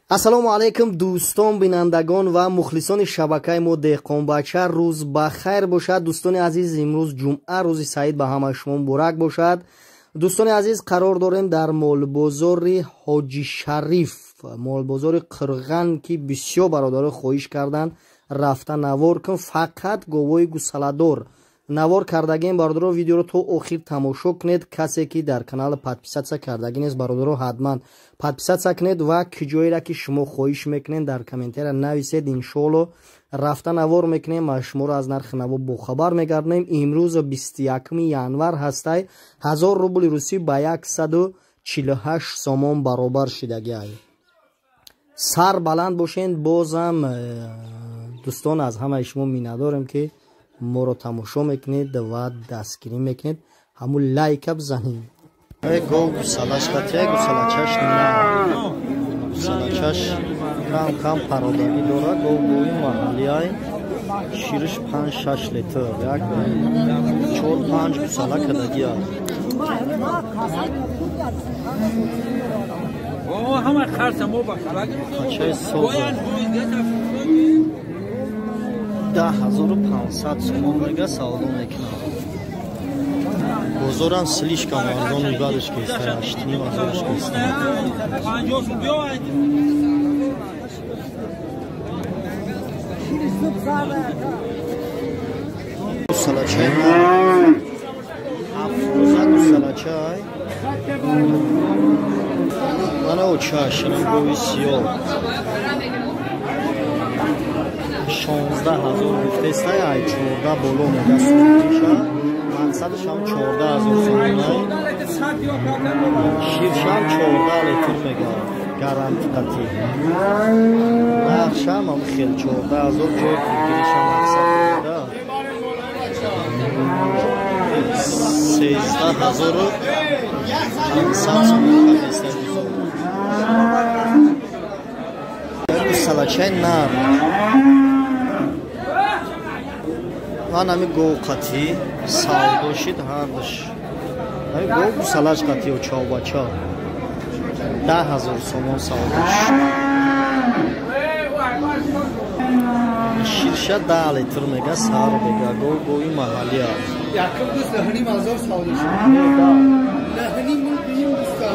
Ассалому алайкум дӯстон, бинандагон ва мухлисони шабакаи мо Деҳқонбача. Рӯз ба хайр бошад дӯстони азиз. Имрӯз ҷумъа, рӯзи саид ба ҳамаи шумо муборак бошад. Дӯстони азиз, қарор дорем дар молбозори Ҳоҷи Шариф, молбозори Қирған, ки бисёр бародаро хоҳиш карданд рафта навор кун, фақат говои гусаладор навор кардагем. Бародаро, видеоро то охир тамошо кунед. Касе ки дар канал подписаться кардагӣ нест, бародаро, ҳатман подписаться кунед ва киҷоеро ки шумо хоҳиш мекунед дар комментария нависед. Иншоалло рафта навор мекунем ва шуморо аз нархи наво бохабар мегардонем. Имрӯз 21 январ ҳастай, 1000 рубли русӣ ба 148 сомон баробар шидагиай. Сар баланд бошед. Бозам дӯстон, аз ҳамаи шумо миннатдорем, ки моро тамошо мекунед ва дастгирӣ мекунед. Ҳамун лайка бизанед. Гов гусалаш қатия, гусалачаш на, гусалачаш кам кам пародагӣ дорад. Гов гови маҳаллиай, шириш 5-6 литр, як 4-5 гусала кадагиа. Пачаи соза 10500 сомон мега савдо мекунад. Бозорам слишком арзон ибадаш кеста, 8,5 ҳазораш кеста. Гусалачай 7 рӯза гусалачай. Мана очаш, инам гови сиёҳ. 16 ҳазор гуфтестай, ай 14 боло мега сомониша. Мақсадаш ҳам 14 ҳазор сомонай. Ширшам 14 литр мега, гаранти қатъӣ. Нархшам ҳам хел 14 ҳазор, ҷои пулгириша мақсад мега. 13500 сомон кардестай бузор. Гусалачаи нар. Ман ҳами гов қатӣ савдо шид ҳардаш. Ҳами гов гусалач қатӣ ё чавбача 10 ҳазор сомон савдо шид. Ширша 10 литр мега, сар мега, гов гови маҳалли аст. Якум даст 9,5 ҳазор савдо шид. 9,5 дуюм даста.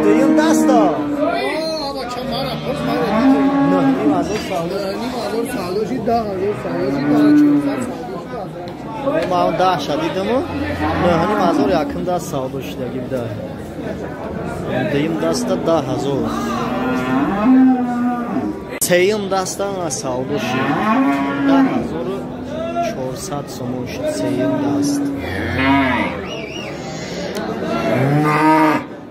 Дуюм даста? Бача мара пурс мара дидем. 9,5 ҳазор савдо. 9,5 ҳазор савдо шид, 10 ҳазор савдо шид, 400 савдо. Ман 10 ша дидаму 9,5 ҳазор якум даст савдо шидаги буда. Дуюм даста 10 ҳазор. Сеюм даста савдо шид 10400 сомон шид сеюм даст.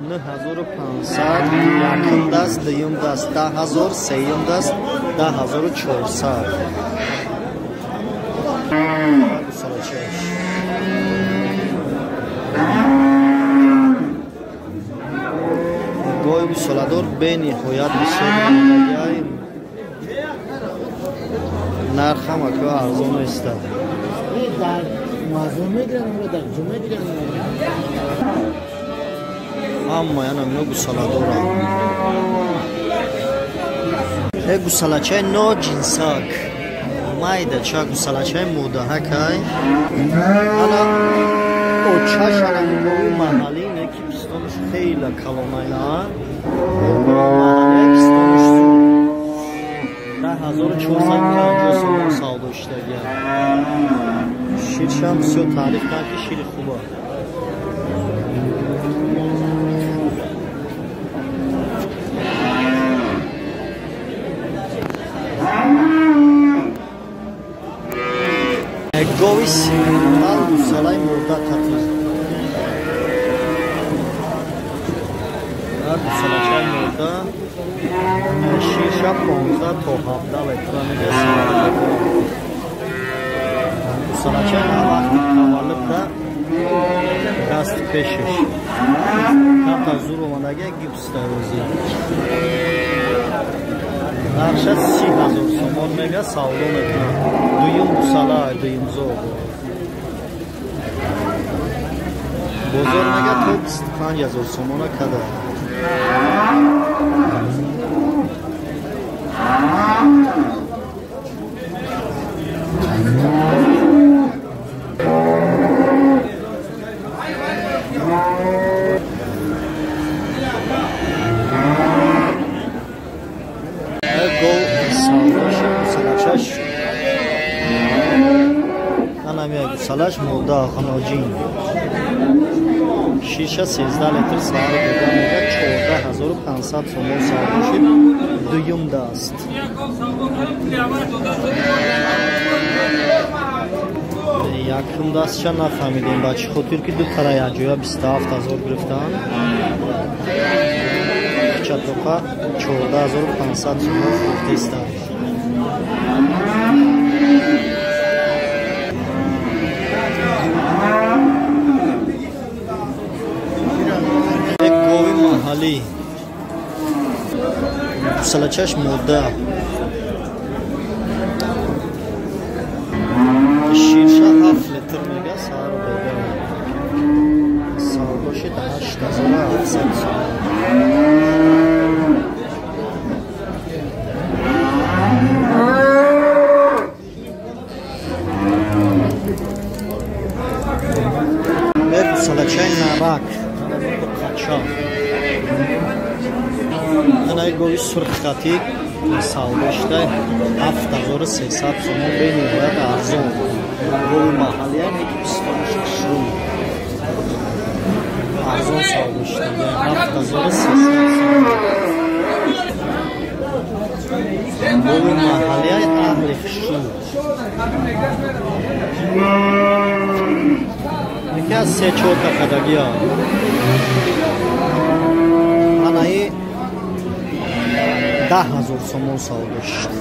9500 якум даст, дуюм даст 10 ҳазор, сеюм даст 10400. Гови гусоладор бениҳоят бисёр монадагиай. Нархам ака арзон неста. Аммо янам ино гусоладорам. Э гусалачаи ноҷинсак, майдача гусалачаи модаҳакай. Ана очаш анами гови маҳаллӣ, не ки пистонаш хеле калонайна. Маҳаллия пистонаш зуд. 10450 сомон савдо шидагия. Ширшам бисёр таъриф канд, ки шири хуба. Гови симентал гусалаи мурда қатӣ. Гусалачаи мурда ширша 15 то 17 литра мега савдо. Гусалачаи на вақти таваллудда даст пешаш. Камтар зур омадагия гипс дарозӣ. Нархша 30 ҳазор сомон мега савдо мекунад. Дуюм гусала, дуюм зоб. Бозор мега то 25 ҳазор сомона када. Гусалаш мода ғаноҷин. Шиша 13 литр саҳар бега мега 14500 сомон савдо шид. Дуюм даст. Якум дастша нафаҳмидем ба чӣ хотир ки ду тара якҷоя 27000 гирифтанд. Чатоқа 14500 сомон фурӯхтаистанд. Як гови маҳаллӣ. Гусалачаш мода. Ширша 7 литр мега саҳар бега. Савдо шид 8700 сомон. Як гусалачаи нарак. Қача. Анаи гови сурххатӣ савдо шуда 7300 сомон, бениҳоят арзон. Гови маҳаллия неки пистонаш хушрӯ. Арзон савдо шуда 7300 сомон. Гови маҳаллияи аҳли хушрӯ. Яке аз 3-4 та қадагиа. Анаи 10000 сомон савдо шуд.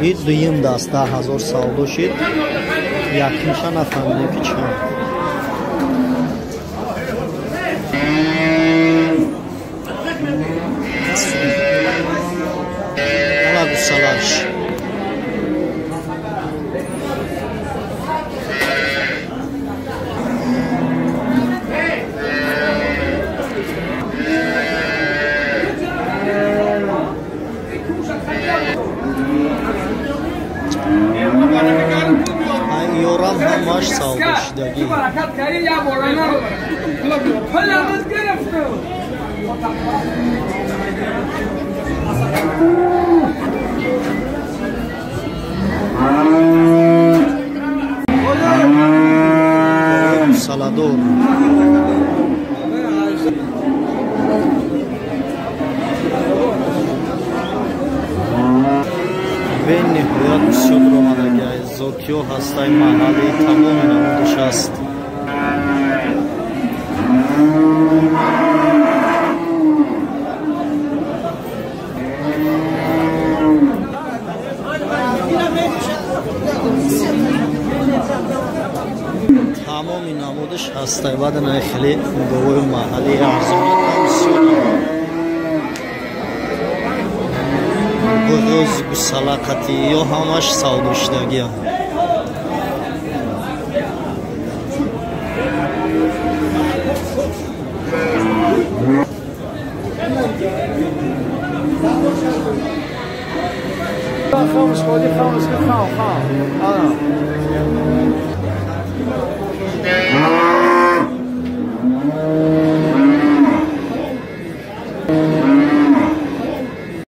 И дуюм даст 10000 савдо шуд. Якумша нафаҳмидем ки чанд. Ана гусалаш. Ёрам ҳамаш савдо шудагӣ. Саладор. Бениҳоят бисёр омадагӣ. Зотиё ҳастай маҳалли тамоми намудаш аст. Тамоми намудаш ҳастай. Баъдан хеле говои маҳалли арзонатам бисёр. Буғуз, гусалақати ё ҳамаш савдо шудагиа. خاموش خام خام.